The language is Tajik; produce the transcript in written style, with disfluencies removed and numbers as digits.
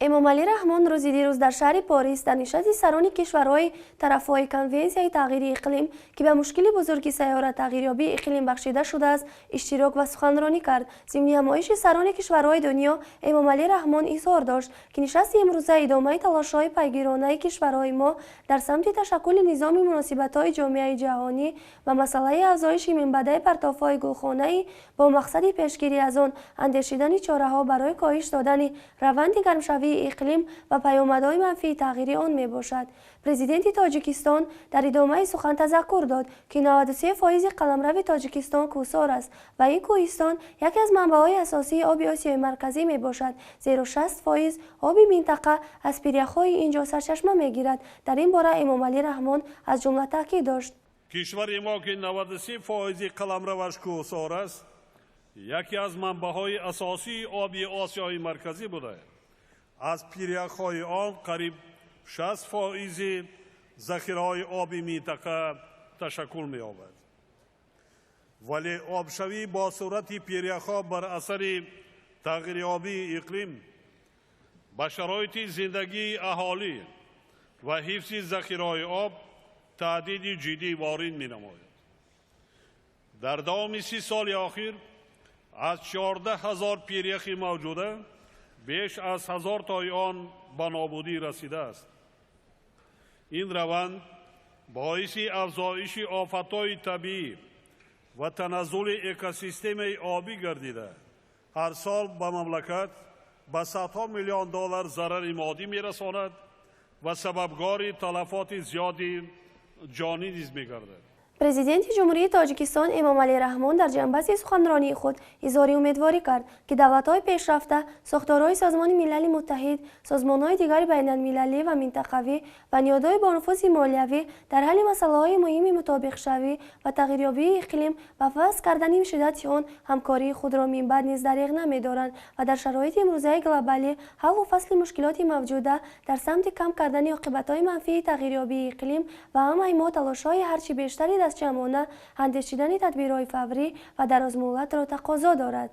Эмомалӣ Раҳмон рӯзи дирӯз дар шаҳри Порис дар нишасти сарони кишварҳои тарафҳои Конвенсияи тағйири иқлим, ки ба мушкили бузурги сайёра тағйирёбии иқлим бахшида шудааст, иштирок ва суханронӣ кард. Зимни ҳамоиши сарони кишварҳои дунё Эмомалӣ Раҳмон изҳор дошт, ки нишасти имрӯза идомаи талошҳои пайгиронаи кишварҳои мо дар самти ташаккули низоми муносибатҳои ҷомеаи ҷаҳонӣ ва масъалаи афзоиши минбаъдаи партовҳои гулхонаӣ бо мақсади пешгирӣ аз он, андешидани чораҳо барои коҳиш додани раванди гармшавии иқлим ва паёмадҳои манфии тағйири он мебошад. Президенти Тоҷикистон дар идомаи сухан тазаккур дод, ки 93% қаламрави Тоҷикистон кӯҳсор аст ва ин кӯҳистон яке аз манбаъҳои асосии оби Осиёи Марказӣ мебошад, зеро 60% оби минтақа аз пиряхҳои ин ҷо сарчашма мегирад. Дар ин бора Эмомалӣ Раҳмон аз ҷумла таъкид дошт. Кишвари мо, ки 93% қаламраваш кӯҳсор аст, яке аз манбаъҳои асосии оби Осиёи Марказӣ буда, аз пиряхҳои он қариб 60% захираҳои оби минтақа ташаккул меёбад. Вале обшавӣ бо суръати пиряхҳо бар асари тағйирёбии иқлим ба шароити зиндагии аҳолӣ ва ҳифзи захираҳои об таҳдиди ҷиддӣ ворид менамояд. Дар давоми 30 соли охир аз 14 ҳазор пиряхи мавҷуда беш аз 1000 тои он ба нобудӣ расидааст. Ин раванд боиси афзоиши офатҳои табиӣ ва таназзули экосистемаи обӣ гардида, ҳар сол ба мамлакат ба садҳо миллион доллар зарари моддӣ мерасонад ва сабабгори талафоти зиёди ҷонӣ низ мегардад. Президенти Ҷумҳурии Тоҷикистон Эмомалӣ Раҳмон дар ҷанбази суханронии худ изҳори умедворӣ кард, ки давлатҳои пешрафта, сохторҳои Созмони Милали Муттаҳид, созмонҳои дигари байналмилалӣ ва минтақавӣ ва ниҳодҳои бонуфузи молиявӣ дар ҳалли масъалаҳои муҳими мутобиқшавӣ ва тағйирёбии иқлим ва паст кардани шиддати он ҳамкории худро минбаъд низ дариғ намедоранд ва дар шароити имрӯзаи глобалӣ ҳаллу фасли мушкилоти мавҷуда дар самти кам кардани оқибатҳои манфии тағйирёбии иқлим ва ҳамаи мо талошҳои ҳарчи бештари дастҷамъона, андешидани тадбирҳои фаврӣ ва дарозмуҳлатро тақозо дорад.